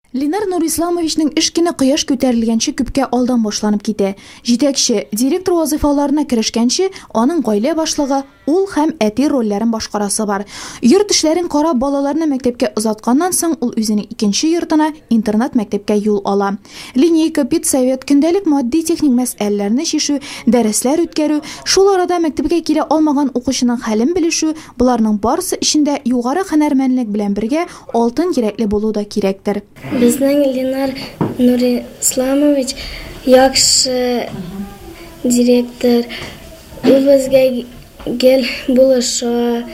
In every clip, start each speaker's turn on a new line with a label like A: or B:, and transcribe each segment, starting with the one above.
A: Ленар Нурисламовичның эш көне кояш күтәрелгәнче күпкә алдан башланып китә. Җитәкче, директор вазыйфаларына керешкәнче, аның гаилә башлыгы, ул һәм әти рольләрен башкарасы бар. Йорт эшләрен карап, балаларны мәктәпкә озатканнан соң, ул үзенең икенче йортына, интернат-мәктәпкә юл ала. Линейка, педсовет, көндәлек матди-техник мәсьәләләрне чишү, дәресләр үткәрү, шул арада мәктәпкә килә алмаган укучының хәлен белешү, боларның барысы өчен дә югары һөнәрмәнлек белән бергә алтын йөрәкле булу да кирәктер.
B: Безнең Ленар Нурисламович яхшы директор. Ул безгә гел булыша.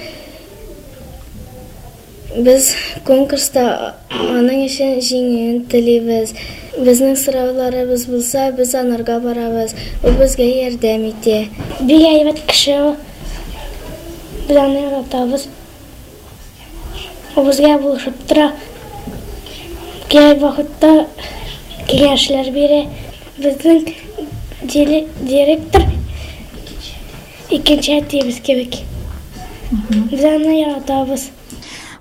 B: Без конкурста аның өчен җиңүен телибез. Безнең сорауларыбыз булса, без анарга барабыз. Ул безгә ярдәм итә. Бик әйбәт кеше ул. Без аны яратабыз. Ул безгә булышып тора. Кирәк вакытта киңәшләр бирә. Безнең директор икенче әтиебез кебек. Без аны яратабыз.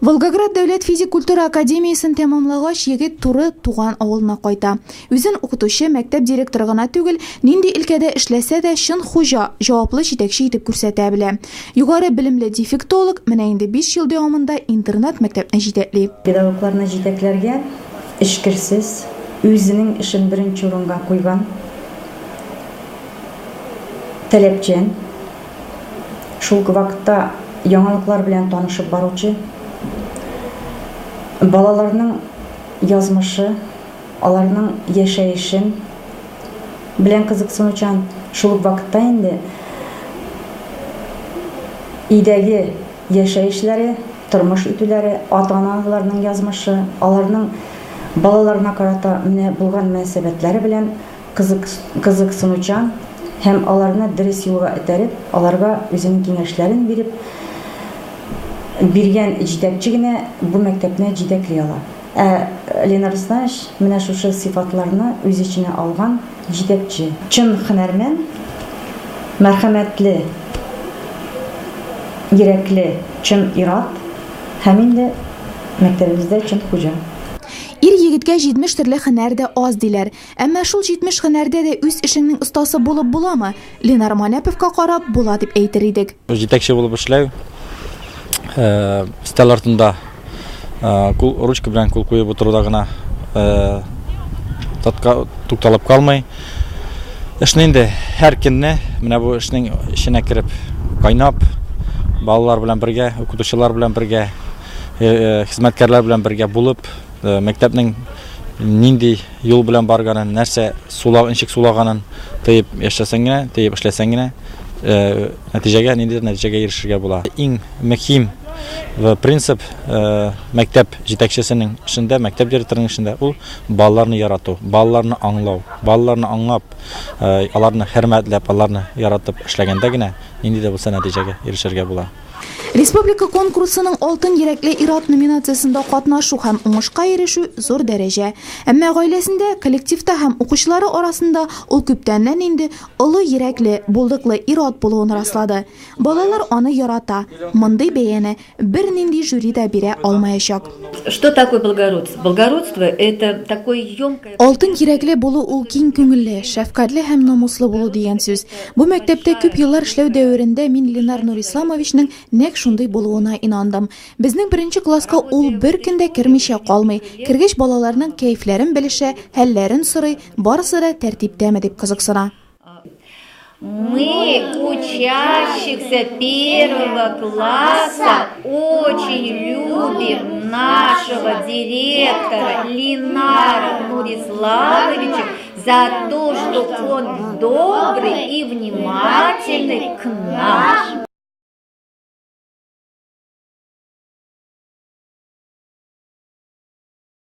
A: Волгоград дәүләт физик культура академиясен тәмамлагач, егет туры туган авылына кайта. Үзен укытучы, мәктәп директоры гына түгел, нинди өлкәдә эшләсә дә, чын хуҗа, җаваплы җитәкче итеп күрсәтә белә. Югары белемле дефектолог менә инде 5 ел дәвамында интернат-мәктәпне җитәкли.
C: Педагогларны җитәкләргә эчкерсез, үзенең эшен беренче урынга куйган, таләпчән, шул ук вакытта яңалыклар белән танышып баручы, балаларның язмышы, аларның яшәешен белән кызыксынучан, шул ук вакытта инде өйдәге яшәешләре, тормыш итүләре, ата-аналарның язмышы, аларның балаларына карата менә булган мөнәсәбәтләре белән кызыксынучан һәм аларны дөрес юлга этәреп, аларга үзенең киңәшләрен биреп, биргән җитәкче генә бу мәктәпне җитәкли ала. Ә Ленар Русланович менә шушы сыйфатларны үз эченә алган җитәкче. Чын һөнәрмән, мәрхәмәтле, йөрәкле чын ир-ат һәм инде мәктәбебездә чын хуҗа.
A: Ир-егеткә 70 төрле һөнәр дә аз диләр. Әмма шул 70 һөнәрдә дә үз эшеңнең остасы булып буламы? Ленар Маняповка карап була дип әйтер идек.
D: Җитәкче булып эшләү, өстәл артында кул, ручка белән кул куеп утыруда гына тукталып калмый. Эшне инде һәр көнне менә бу эшнең эченә кереп кайнап, балалар белән бергә, укытучылар белән бергә, хезмәткәрләр белән бергә булып, мәктәпнең нинди юл белән барганын, нәрсә сула, ничек сулаганын тоеп яшәсәң генә, тоеп эшләсәң генә, нәтиҗәгә, ниндидер нәтиҗәгә ирешергә була. Иң мөһим принцип мәктәп җитәкчесенең эшендә, мәктәп директорының эшендә ул балаларны ярату, балаларны аңлау, балаларны аңлап, аларны хөрмәтләп, аларны яратып эшләгәндә генә нинди дә булса нәтиҗәгә ирешергә була.
A: Республика конкурсының Алтын йөрәкле ир-ат номинациясендә катнашу һәм уңышка ирешү зур дәрәҗә. Әмма гаиләсендә, коллективта һәм укучылары арасында ул күптәннән инде олы йөрәкле, булдыклы ир-ат булуын раслады. Балалар аны ярата. Мондый бәяне бернинди жюри да бирә алмаячак.
E: Что такое благородство? Благородство это такое емкое...
A: Алтын йөрәкле булу ул киң күңелле, шәфкатьле һәм намуслы булу дигән сүз. Бу мәктәптә күп еллар эшләү дәверендә мин Ленар Нурисламовичның нәкъ шундый булуына инандым. Безнең беренче класска ул бер көн дә кермичә калмый. Кергәч балаларның кәефләрен белешә, хәлләрен сорый, барысы да тәртиптәме дип кызыксына.
E: Мы, учащихся первого класса, очень любим нашего директора Ленара Нуриславовича за то, что он добрый и внимательный к нам.